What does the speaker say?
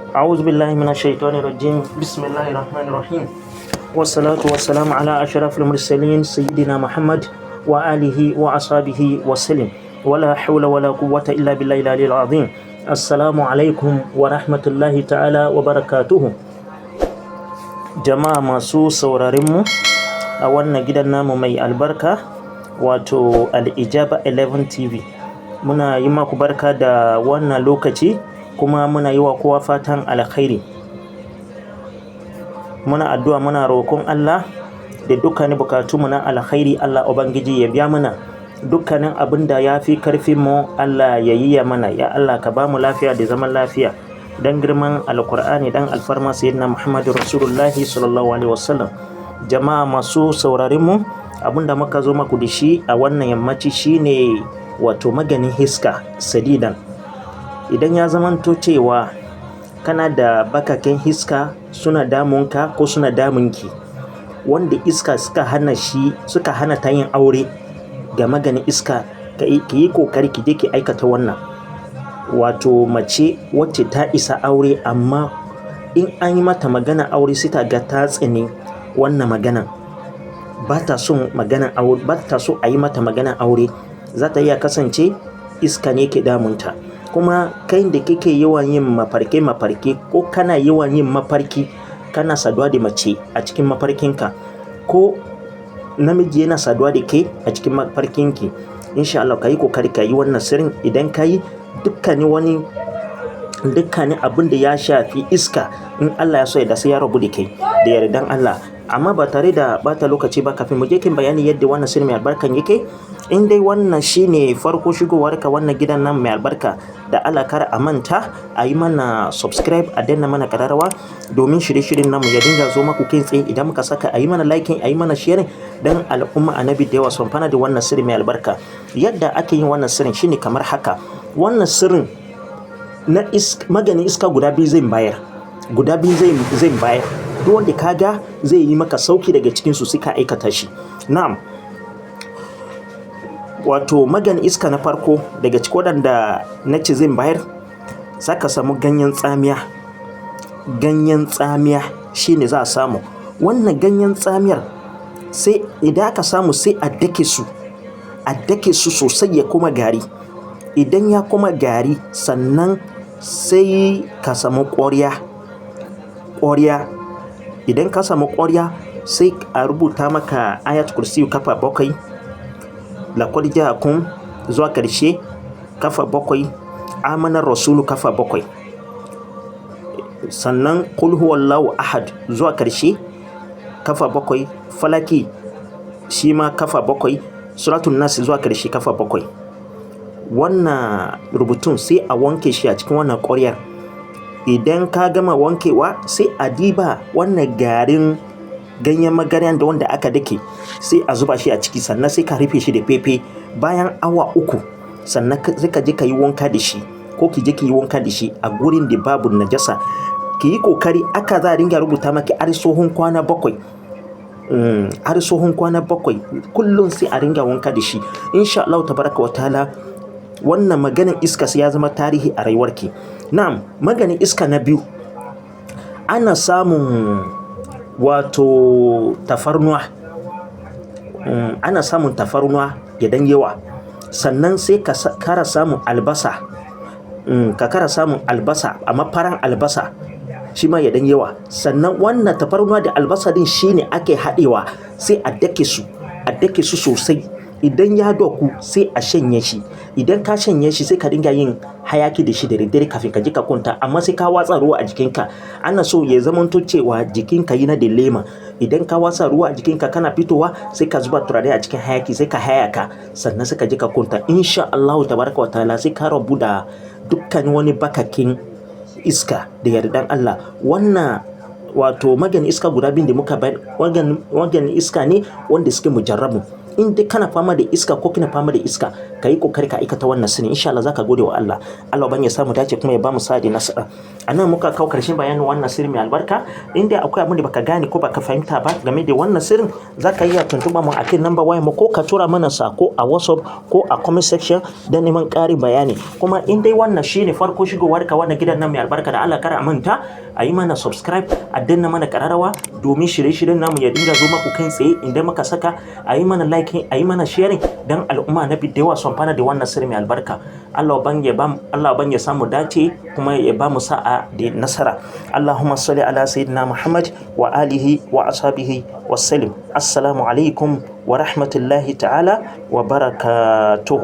أعوذ بالله من الشيطان الرجيم. بسم الله الرحمن الرحيم، والصلاة والسلام على أشرف المرسلين سيدنا محمد وآله وأصحابه وسلم، ولا حول ولا قوة إلا بالله العلي العظيم. السلام عليكم ورحمة الله تعالى وبركاته. Jama'a masu sauraronmu a wannan gidan namu mai albarka, wato Al-Ijaba 11 TV, muna yi maku barka da wannan lokaci, kuma muna yi wa kowa fatan alkhairi. Muna addu'a, muna roƙon Allah da dukkanin bukatunmu na alkhairi, Allah Ubangiji ya biya mana. Dukkanin abin da ya fi karfinmu, Allah ya yi ya mana. Ya Allah, ka ba mu lafiya da zaman lafiya dan girman Alkur'ani, dan alfarma Sayyidina Muhammadu Rasulullahi sallallahu alaihi wasallam. Jama'a masu sauraron mu, abin da muka zo maku da shi a wannan yammaci shine wato maganin iska sadidan. Idan ya zamanto cewa kana da bakaken iska suna damunka ko suna damunki, wanda iska suka hana shi, suka hana ta yin aure, ga maganin iska, ki yi kokari ki je ki aikata wannan. Wato mace wacce ta isa aure, amma in an yi mata magana aure sai ta ga ta tsani wannan maganan, ba ta son maganan aure, ba ta so a yi mata maganan aure, za ta iya kasance iska ne ke damunta. Kuma kai da kake yawan yin mafarke mafarke, ko kana yawan yin mafarki kana saduwa da mace a cikin mafarkinka, ko namiji yana saduwa da ke a cikin mafarkinki, insha Allah ka yi kokari ka yi wannan sirrin. Idan ka yi, dukkanin wani, dukkanin abin da ya shafi iska, in Allah ya so ya da, sai ya rabu da kai da yardan Allah. Amma ba tare da bata lokaci ba, kafin mu je kin bayani yadda wannan sirri mai albarkan yake, in dai wannan shine farko shigowar ka wannan gidan nan mai albarka, da Allah kar a manta a yi mana subscribe, a danna mana kararrawa, domin shirye-shiryen namu ya dinga zo maku kai tsaye idan muka saka. A yi mana liking, a yi mana sharing, dan al'umma Annabi da yawa su amfana da wannan sirri mai albarka. Yadda ake yin wannan sirrin shine kamar haka. Wannan sirrin na maganin iska guda biyu zai bayar, guda biyu zai bayar. Duk wanda kaga zai yi maka sauki daga cikin su, sai ka aikata shi. Na'am, wato maganin iska na farko daga cikin waɗanda na ce zai bayar, za ka samu ganyen tsamiya. Ganyen tsamiya shine za a samu. Wannan ganyen tsamiyar, sai idan aka samu, sai a dake su, a dake su sosai ya kuma gari. Idan ya kuma gari, sannan sai ka samu ƙwarya. Ƙwarya, idan ka samu ƙwarya, sai a rubuta maka Ayat Kursiyu kafa 7, Laqad Ja'akum zuwa ƙarshe kafa 7, Amanar Rasulu kafa 7, sannan Qul huwallahu ahad zuwa ƙarshe kafa 7, Falaki shi ma kafa 7, Suratun Nas zuwa ƙarshe kafa 7. Wannan rubutun sai a wanke shi a cikin wannan ƙwaryar. Idan ka gama wankewa, sai a diba wannan garin ganyen magaryan da wanda aka dake, sai a zuba shi a ciki, sannan sai ka rufe shi da fefe. Bayan awa 3, sannan sai ka je ka yi wanka da shi, ko ki je ki yi wanka da shi a gurin da babu najasa. Ki yi kokari, aka za a dinga rubuta maki har tsohon kwana 7, har tsohon kwana 7, kullum sai a ringa wanka da shi. Insha Allah tabaraka wa ta'ala, wannan maganin iska sai ya zama tarihi a rayuwarki. Na'am, maganin iska na biyu, ana samun wato tafarnuwa. Ana samun tafarnuwa ya dan yawa, sannan sai ka kara samun albasa. Ka kara samun albasa, amma faran albasa shi ma ya dan yawa. Sannan wannan tafarnuwa da albasa din shine ake haɗewa, sai a dake su, a dake su sosai. Idan ya daku, sai a shanye shi. Idan ka shanye shi, sai ka dinga yin hayaki da shi da daddare kafin ka je ka kwanta, amma sai ka watsa ruwa a jikinka. Ana so ya zamanto cewa jikinka yana da lema. Idan ka watsa ruwa a jikinka, kana fitowa, sai ka zuba turare a cikin hayaki, sai ka hayaka, sannan sai ka je ka kwanta. Insha Allahu tabaraka wa ta'ala, sai ka rabu da dukkan wani bakakin iska da yardan Allah. Wannan wato maganin iska guda biyun da muka bayar, maganin iska ne wanda suke mujarrabu. In dai kana fama da iska ko kina fama da iska, ka yi kokari ka aikata wannan sirri, insha Allah zaka gode wa Allah. Allah ban ya samu dace kuma ya ba mu sa'a da nasara. A nan muka kawo karshen bayanin wannan sirri mai albarka. Inda akwai abin da baka gane ko baka fahimta ba game da wannan sirrin, zaka iya tuntuɓa mu akan number wayar mu, ko ka tura mana sako a WhatsApp ko a comment section don neman ƙarin bayani. Kuma in dai wannan shine farko shigowar ka wannan gidan nan mai albarka, da Allah kar a manta a yi mana subscribe, a danna mana kararrawa domin shirye-shiryen namu ya dinga zo maku kai tsaye idan muka saka. A yi mana like, a yi mana sharing don al'umma na da yawa su amfana da wannan sirri mai albarka. Allah ban ya samu dace kuma ya ba mu sa'a da nasara. اللهم صل على سيدنا محمد وآله وأصحابه وسلم. السلام عليكم ورحمة الله تعالى وبركاته.